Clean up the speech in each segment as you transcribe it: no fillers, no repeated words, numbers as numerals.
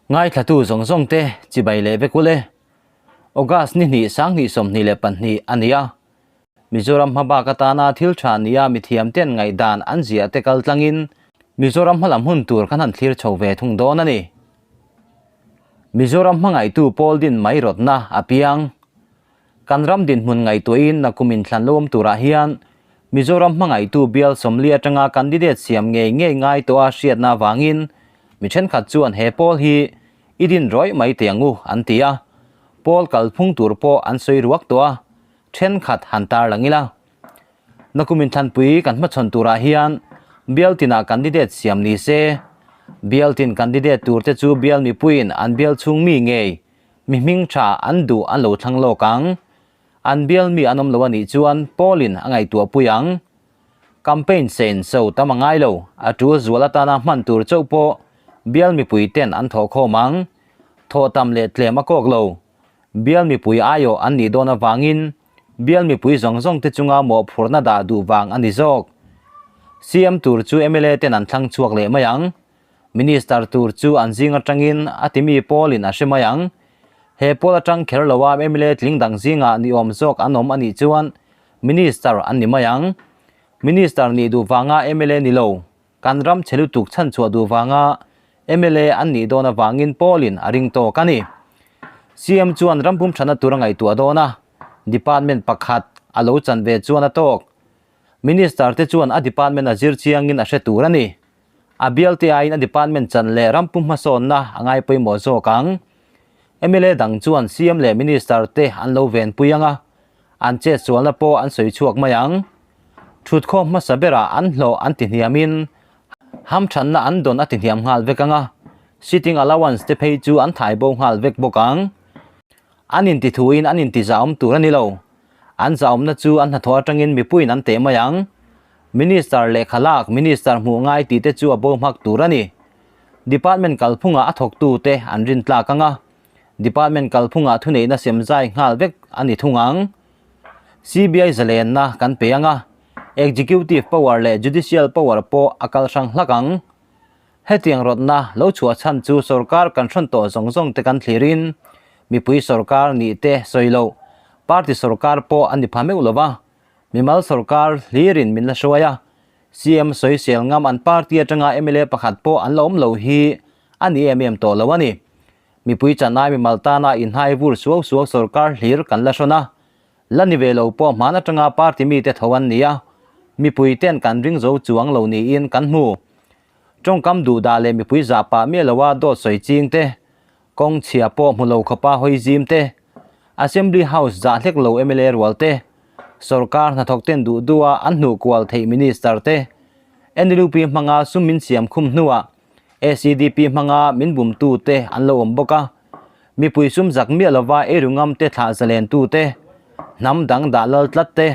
Ngaithlatu zawng zawng te chibai leh vek ule. August ni hnih 20 22 a ni a. Mizoram hmabak atana thil tha nia mithiam ten ngaihdan an ziah te kal tlangin Mizoram hmalam hun tur kan han thlir chho ve thung dawn a ni. Mizoram hmangaihtu pawl din mai rawtna a piang. Kan ram dinhmun ngaihtuahin nakum inthlan lo awm turah hian Mizoram hmangaihtu bial 40 atanga candidate siam ngei ngei ngai tawh a hriatna avangin mi thenkhat chuan he pawl hi i din rawih mai teh ang u an ti a. Pawl kalphung tur pawh an sawi ruak tawh a, thenkhat han tarlang ila. Nakum inthlanpui kan hmachhawn turah hian bial tinah candidate siam ni se, bial tin candidate turte chu bial mipuiin an bial chhung mi ngei mi hming tha an duh an lo thlang lawk ang. An bial mi an awm lo a nih chuan Paul-in a ngaihtuah pui ang. Campaign sein so tam a ngai lo, a tul zual atana hman tur chauh pawh bial mipui ten an thawh khawm ang. Thawh tam leh tlem a kawk lo. Bial mipui aiawh an nih dawn avangin bial mipui zawng zawng te chunga mawhphurhna dah duh vang a ni zawk. CM tur chu mla ten an thlang chhuak leh mai ang. Minister tur chu an zing atangin a timi pawlin a hre mai ang. He pawl atang kher loa mla tling dang zingah ni awm zawk an awm a nih chuan Minister an ni mai ang. Minister nih duh vanga mla ni lo, kan ram chhe lutuk chhanchhuah duh vanga mla an nih dawn avangin pawlin a ring tawk a ni. CM chuan ram pum thana tur a ngaihtuah dawn a, department pakhat a lo chan ve chuan a tawk. Minister te chuan a department a zir chiangin a hre tur a ni. A bial te aiin a department chan leh ram pum hmasawnna a ngai pawimawh zawk ang. Mla dang chuan CM leh Minister te an lo venpui ang a, an chetsualna pawh an sawi chhuak mai ang. Thutkhawm hmasa berah an hlawh an ti hniamin hamthanna an dawn a ti hniam nghal vek ang a, sitting allowance te phei chu an thai bo nghal vek bawk ang. An intithuin an intizaawm tur a ni lo. An zaawmna chu an hnathawh atangin mipuiin an teh mai ang. Minister lehkha lak, Minister hmuh ngai tih te chu a bo hmak tur a ni. Department kalphungah a thawktute an rin tlak ang a, Department kalphungah thuneihna sem zai nghal vek a ni thung ang. CBI zalenna kan pe ang a, Executive power leh Judicial power pawh a kal hrang hlak ang. Hetiang rawtna lo chhuah chhan chu sorkar kan hrawn tawh zawng zawng te kan thlirin mipui sorkar nih te sawi loh, party sorkar pawh a ni pha meuh lo va, mimal sorkar hlirin min la hruai a, CM sawisel ngam an party atanga mla pakhat pawh an la awm lo hi a ni em em tawh lo a ni. Mipui chanai mimal tana inhai vur suau suau sorkar hlir kan la hrawn a, la ni ve lo pawh hman atanga party mite tho an ni a, mipui ten kan ring zo chuang lo niin kan hmu. Tawngkam duhdah leh mipui zah pah miah loa dawt sawi ching te, kawng chhia pawh hmu lo khawpa hawi zim te, Assembly House zah hlek lo mla rual te, sorkar hnathawk ten duh duha an hnuh kual theih Minister te, NLUP hmanga sum min siam khum hnuah ACDP hmanga min bumtu te an lo awm bawk a, mipui sum zak miah lova eiru ngam te thlah zalen tu te, hnam dang dah lal tlat te,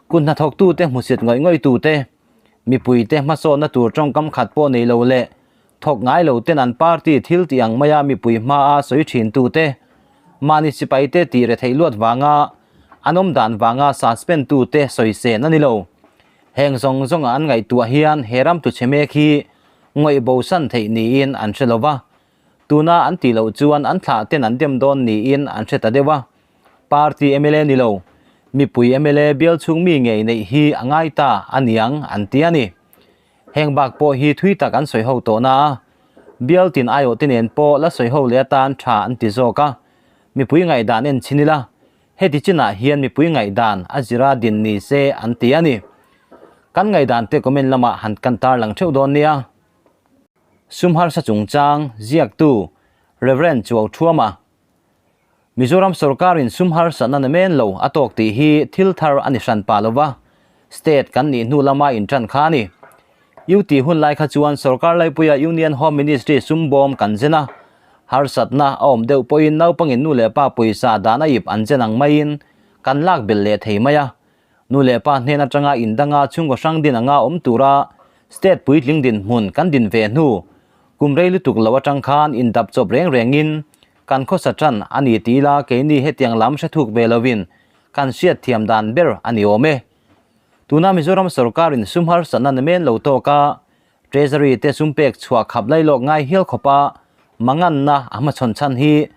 kut hnathawk tu te hmusit ngawih ngawih tu te, Mipuite hmasawnna tur tawngkam khat pawh nei lo leh thawk ngai lo ten an party thil tih ang maia mipui hmaa sawi thin tute, mahni sipaite tih retheih luat vanga an awm dan vanga suspend tute sawi sen a ni lo. Heng zawng zawnga an ngaihtuah hian he ram tuchhe mek hi ngawih bosan theih niin an hre lo va, tuna an tih loh chuan an thlah ten an dem dawn niin an hre ta deuh a. Party mla ni lo, mipui mla bial chhung mi ngei neih hi a ngai ta a niang an ti a ni. Heng bak pawh hi thui tak an sawi ho tawh na a, bial tin aiawh te nen pawh la sawi ho leh atan tha an ti zawk a, mipui ngaihdan en chhin ila, heti chinah hian mipui ngaihdan a zira din ni se an ti a ni. Kan ngaihdan te comment lamah han kan tarlang theuh dawn nia. Sum harsa chungchang ziaktu Rev. Chuau Thuama Mizoram sorkarin sum harsatna na men lo a tawk tih hi thil thar a ni hran pah lova, state kan nih hnu lama intan kha a ni. UT hun lai kha chuan sorkar laipuia Union Home Ministry sum bawm kan zen a, harsatna a awm deuh pawhin naupangin nu leh pa pawisa dan a ip an zen ang maiin kan lak belh leh thei mai a. Nu leh pa hnen atanga indanga chhungkaw hrang din anga awm tura state puitling dinhmun kan din ve hnu kum rei lutuk lo atang khan indap chawp reng rengin kan khawsa tan a ni ti ila keini hetiang lam hre thuk ve lovin kan hriat thiam dan ber a ni awm e. Tuna Mizoram sorkarin sum harsatna na men lo tawk a, Treasury te sum pek chhuah khap lai lawk ngai hial khawpa Manganna a hmachhawn chhan hi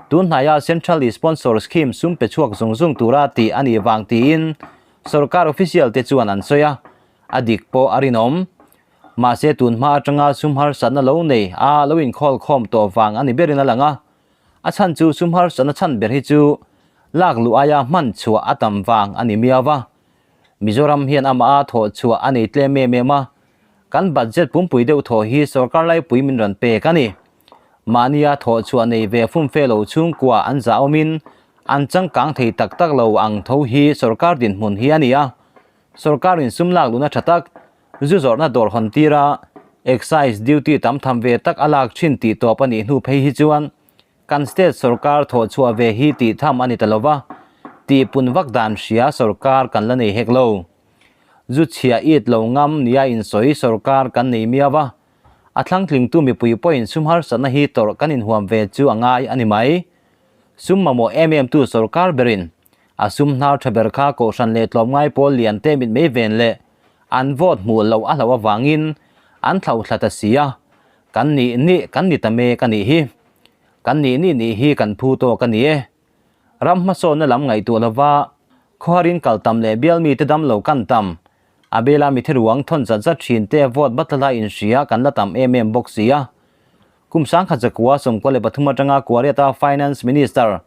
tun hnaia Central Sponsor Scheme sum pe chhuak zung zung tura tih a nih vang tiin sorkar official te chuan an sawi a, a dik pawh a rinawm. Mahse tun hma atanga sum harsatna lo nei a lo inkhawl khawm tawh vang a ni berin a lang a, a chhan chu sum harsatna chhan ber hi chu lak luh aia hman chhuah a tam vang a ni miau va. Mizoram hian amah a thawh chhuah a nei tlem em em a, kan budget pumpui deuh thaw hi sorkar laipui min rawn pek a ni. Mahnia thawh chhuah nei ve fumfe lo chhungkua an zah awmin an changkang thei tak tak lo ang tho hi sorkar dinhmun hi a ni a. Sorkarin sum lak luhna tha tak, zu zawrhna dawr hawn tira excise duty tam tham ve tak a lak thin tih tawp a nih hnu phei hi chuan Kan state sorkar thawh chhuah ve hi tih tham a ni ta lova, tih pun vak dan hria sorkar kan la nei hek lo. Zu chhia it lo ngam nia insawi sorkar kan nei miau a, a thlangtlingtu mipui pawhin sum harsatna hi tawrh kan inhuam ve chu a ngai a ni mai. Sum mamawh em em tu sorkar berin a sum hnar tha ber kha kohhran leh tlawmngai pawl lian te mitmei ven leh an vote hmuh loh a hlauh avangin an thlauhthla ta si a, Kan nih nih kan ni ta mek a nih hi. Kan nih nih nih hi kan phu tawk a ni e. Ram hmasawnna lam ngaihtuah lova khawharin kal tam leh bial mite dam lo kan tam. A bela mi thiruang thawn zat zat thin te vote batla inhria kan la tam em em bawk si a. Kum 1914 atanga Kuariata Finance Minister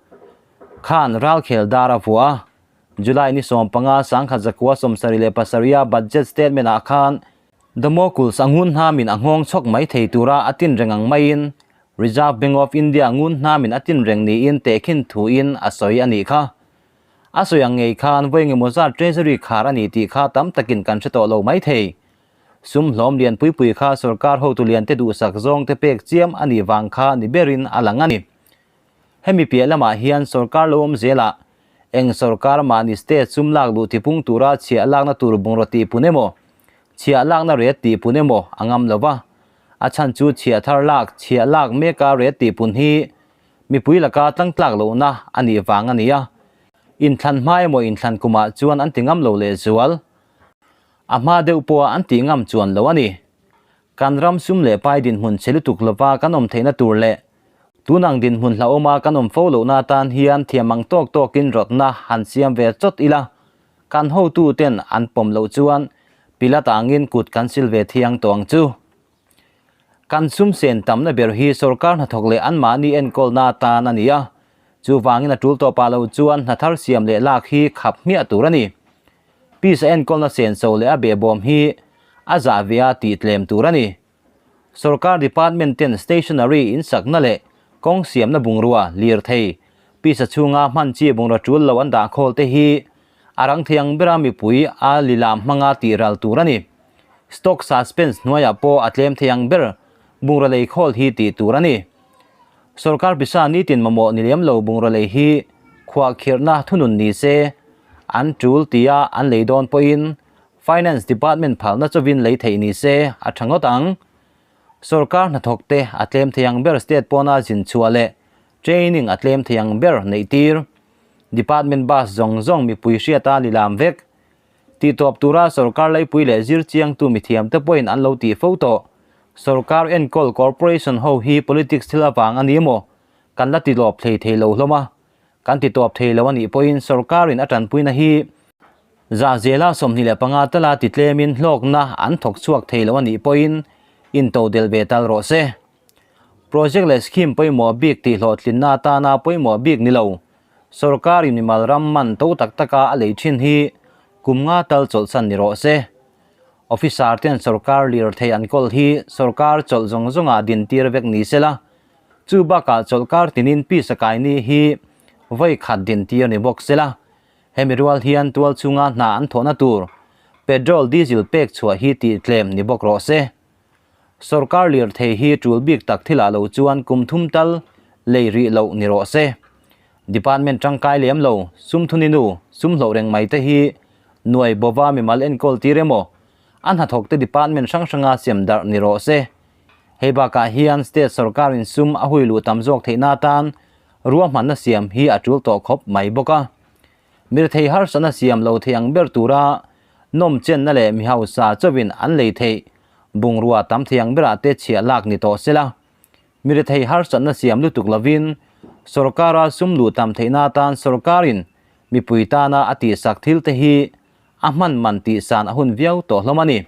khan ralkhel dar a vuah a. July ni 15 1977 a budget statement ah khan Damocles a ngun hnamin a nghawng chhawk mai thei tura a tin reng ang maiin Reserve Bank of India ngun hnamin a tin reng niin tehkhin thuin a sawi a nih kha. A sawi ang ngei khan vawi engemaw zat Treasury khar a ni tih kha tam takin kan hre tawh lo mai thei. Sum hlawm lian pui pui kha sorkar hotu liante duhsak zawngte pek chiam a nih vang kha ni berin a lang a ni. Hemi piah lamah hian sorkar lo awm zelah eng sorkar mahni state sum lak luh tipung tura chhiah lakna tur bungraw tihpun emaw, chhiah lakna ret tihpun emaw a ngam lo va. A chhan chu chhiah thar lak, chhiah lak meka ret tihpun hi mipui laka tlangtlak lohna a nih vang a ni a. Inthlan hma emaw inthlan kumah chuan an ti ngam lo lehzual. A hma deuh pawha an tih ngam chuan lo a ni. Kan ram sum leh pai dinhmun chhe lutuk lova kan awm theihna tur leh tun ang dinhmun hlauhawma kan awm fo lohna atan hian thiam ang tawk tawkin rawtna han siam ve chawt ila, kan hotu ten an pawm loh chuan Pilat angin kut kan sil ve thiang tawh ang chu. Kan sum sen tamna ber hi sorkar hnathawk leh anmahni enkawlna atan a ni a, chuvangin a tul tawpah lo chuan hna thar siam leh lak hi khap hmiah tur a ni. Peace a enkawlna senso leh a behbawm hi a zah ve a tih tlem tur a ni. Sorkar department ten stationery in sakna leh kawng siamna bungrua, lirthei, peace a chhunga hman chi bungrua tul lo an dah khawl te hi a rang thei ang bera mipui a lilam hmanga tih ral tur a ni. Stock suspense hnuaiah pawh a tlem thei ang ber bungrua lei khawl hi tih tur a ni. Sorkar pisa nitin mamawh ni lem lo bungrua lei hi khuahkhirhna thunun ni se, an tul tia an lei dawn pawhin Finance Department phalna chawin lei theih ni se a tha ngawt ang. Sorkar hnathawkte a tlem thei ang ber state pawna zin chhuah leh training a tlem thei ang ber neih tir. Department bus zawng zawng mipui hriata lilam vek. Tihtawp tura sorkar leipui leh zirchiangtu mithiamte pawhin an lo tih fo tawh. Sorkar enkawl corporation ho hi politics thil avang a ni maw? Kan la tilawp thei thei lo hlawm a. Kan titawp thei lo a nih pawhin sorkarin a tanpuina hi zah zela 25 tala titlemin hlawkna an thawk chhuak thei lo a nih pawhin intodelh ve tal rawh se. Project leh scheme pawimawh bik tih hlawhtlinna atana pawimawh bik ni lo. Sorkarin mimal ram man to tak taka a lei thin hi kum nga tal chawlhsan ni rawh se. Officer ten sorkar lirthei an kawl hi sorkar chawlh zawng zawngah din tir vek ni sela, chu bakah chawlhkar tinin pisa kaini hi vawi khat din tir ni bawk sela. Hemi rual hian tual chunga hna an thawhna tur petrol diesel pek chhuah hi tih tlem ni bawk rawh se. Sorkar lirthei hi tul bik tak thilah lo chuan kum thum tal lei rih loh ni rawh se. Department tangkai lem lo, sum thuni nu, sum hlauh reng mai te hi nuai bova mimal enkawl tir emaw, a hnathawk te department hrang hranga siam darh ni rawh se. Hei bakah hian state sorkarin sum a hui luh tam zawk theihna atan ruahmanna siam hi a tul tawh khawp mai bawk a. Mirthei harsatna siam lo thei ang ber tura nawm chenna leh mi hausa chauhin an lei theih bungrua tam thei ang berah te chhiah lak ni tawh sela. Mi rethei harsatna siam lutuk lovin sorkara sum luh tam theihna atan sorkarin mipui tana a tihsak thil te hi a hman man tihsan a hun viau tawh hlawm a ni.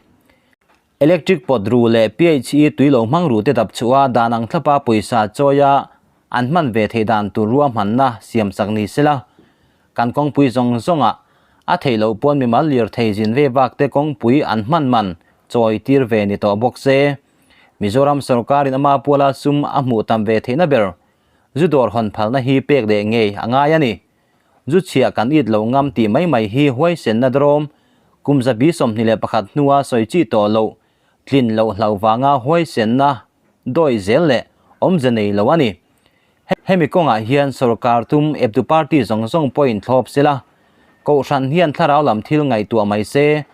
Electric pawt ru leh PHE tui lo hmang ru te dap chhuah a dan ang thlapa pawisa chawia an hman ve theih dan tur ruahmanna siamsak ni sela, kan kawngpui zawng zawngah a theih loh pawn mimal lirthei zin ve bak te kawngpui an hman man chawi tir ve ni tawh bawk se. Mizoram sorkarin ama puala sum a hmuh tam ve theihna ber zu dawr hawn phalna hi pek leh ngei a ngai a ni. Zu chhiah kan it lo ngam tih mai mai hi huaisenna dawm kum 121 hnua sawi chi tawh loh tlin loh hlau vanga huaisenna dawi zel leh awmze nei lo a ni. Hemi kawngah hian sorkar tum eptu party zawng zawng pawhin thlawp sela, Kohhran hian thlarau lam thil ngaihtuah mai se,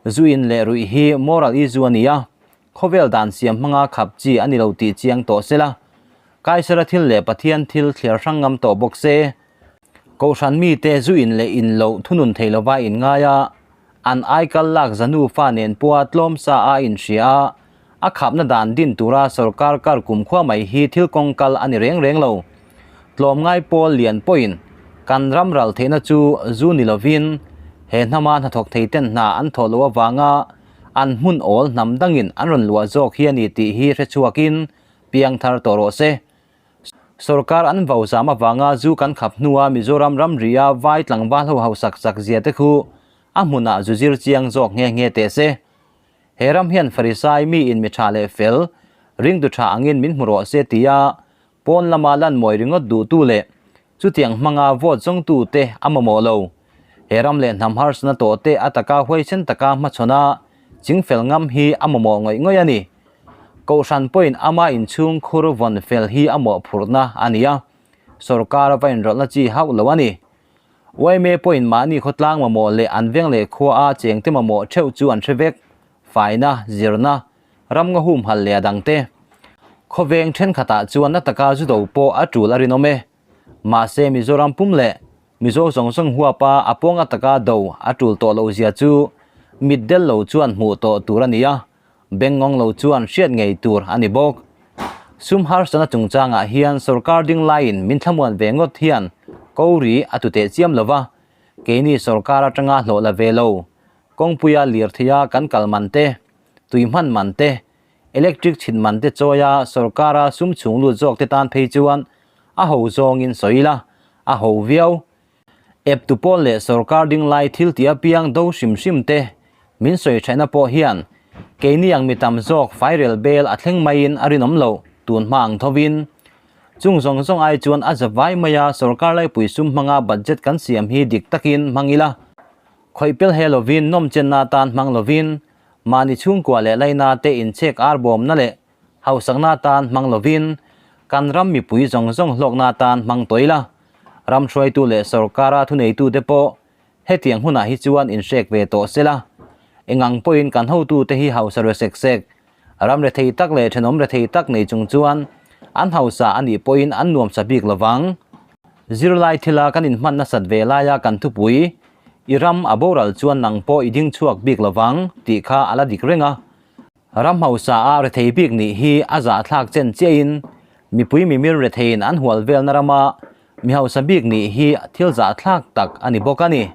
zu in leh ruih hi moral issue a ni a, khawvel dan siam hmanga khap chi a ni lo tih chiang tawh sela, Kaisara thil leh Pathian thil thliar hrang ngam tawh bawk se. Kohhran mite zu in leh in loh thunun thei lova in ngai a, an aikal lak za nufa nen pawha tlawm sa a inhria a, a khapna dan din tura sorkar kar kumkhua mai hi thil kawng kal a ni reng reng lo. Tlawmngai pawl lian pawhin kan ram ral theihna chu zu ni lovin he hnama hnathawk thei ten hna an thawh loh avanga an hmun awl hnam dangin an rawn luah zawk hi a ni tih hi hrechhuakin piangthar tawh rawh se. Sorkar an vau zam avanga zu kan khap hnua Mizoram ramria vai tlangval ho hausak chak zia te khu a hmunah zu zir chiang zawk nghe nghe teh se. He ram hian Farisai mi in mi tha leh fel, ringtu tha angin min hmu rawh se tia pawn lama lan mawi ringawt duhtu leh chutiang hmanga vote zawngtu te a mamawh lo. He ram leh hnam harsana tawh te a taka huaisen taka hmachhawn chingfel ngam hi a mamawh ngawih ngawih a ni. Kohhran pawhin ama inchhung khur vawn fel hi a mawhphurhna a ni a, sorkar a va inrawlhna chi hauh lo a ni. Yma pawhin mahni khawtlang mamawh leh an veng leh khua a chengte mamawh theuh chu an hre vek, faina, zirna, ramnga humhalh leh a dangte. Khawveng thenkhatah chuan na taka zu do pawh a tul a rinawm e. Mahse Mizoram pum leh Mizo zawng zawng huapa a pawnga taka do a tul tawh loh zia chu mit del lo chuan hmuh tawh tur a ni a, Bengngawng lo chuan hriat ngei tur a ni bawk. Sum harsatna chungchangah hian sorkar ding laiin min thlamuan ve ngawt hian ko ri a tu teh chiam lo va, keini sorkar atanga hlawh la ve lo, kawngpuia lirtheia kan kal man te, tui hman man te, electric chhin man te chawia sorkara sum chhung lut zawk te tan phei chuan a ho zawngin sawi ila, a ho viau. Eptu pawl leh sorkar ding lai thil tih apiang do hrim hrim te min sawi thaihna pawh hian keini ang mi tam zawk fairel bel a thleng maiin a rinawm loh tun hma ang thovin. Chung zawng zawng ai chuan a za vai maia sorkar laipui sum hmanga budget kan siam hi dik takin hmang ila, khawih pel he lovin nawmchenna atan hmang lovin mahni chhungkua leh laina te inchhek arbawmna leh hausakna atan hmang lovin kan ram mipui zawng zawng hlawkna atan hmang tawh ila. Ram hruaitu leh sorkara thuneitute pawh hetiang hunah hi chuan inhrek ve tawh sela. Engang pawhin kan hotute hi hausa re sek sek, ram rethei tak leh thenawm rethei tak nei chung chuan an hausa a nih pawhin an nuamsa bik lovang. Zirlai thila kan inhman nasat ve laia kan thupui, I ram a boral chuan nang pawh i ding chhuak bik lovang tih kha a la dik reng a. Ram hausa a rethei bik nih hi a zahthlak chen chiahin mipui mimir retheiin an hual velna rama mi hausa bik nih hi thil zahthlak tak a ni bawk a ni.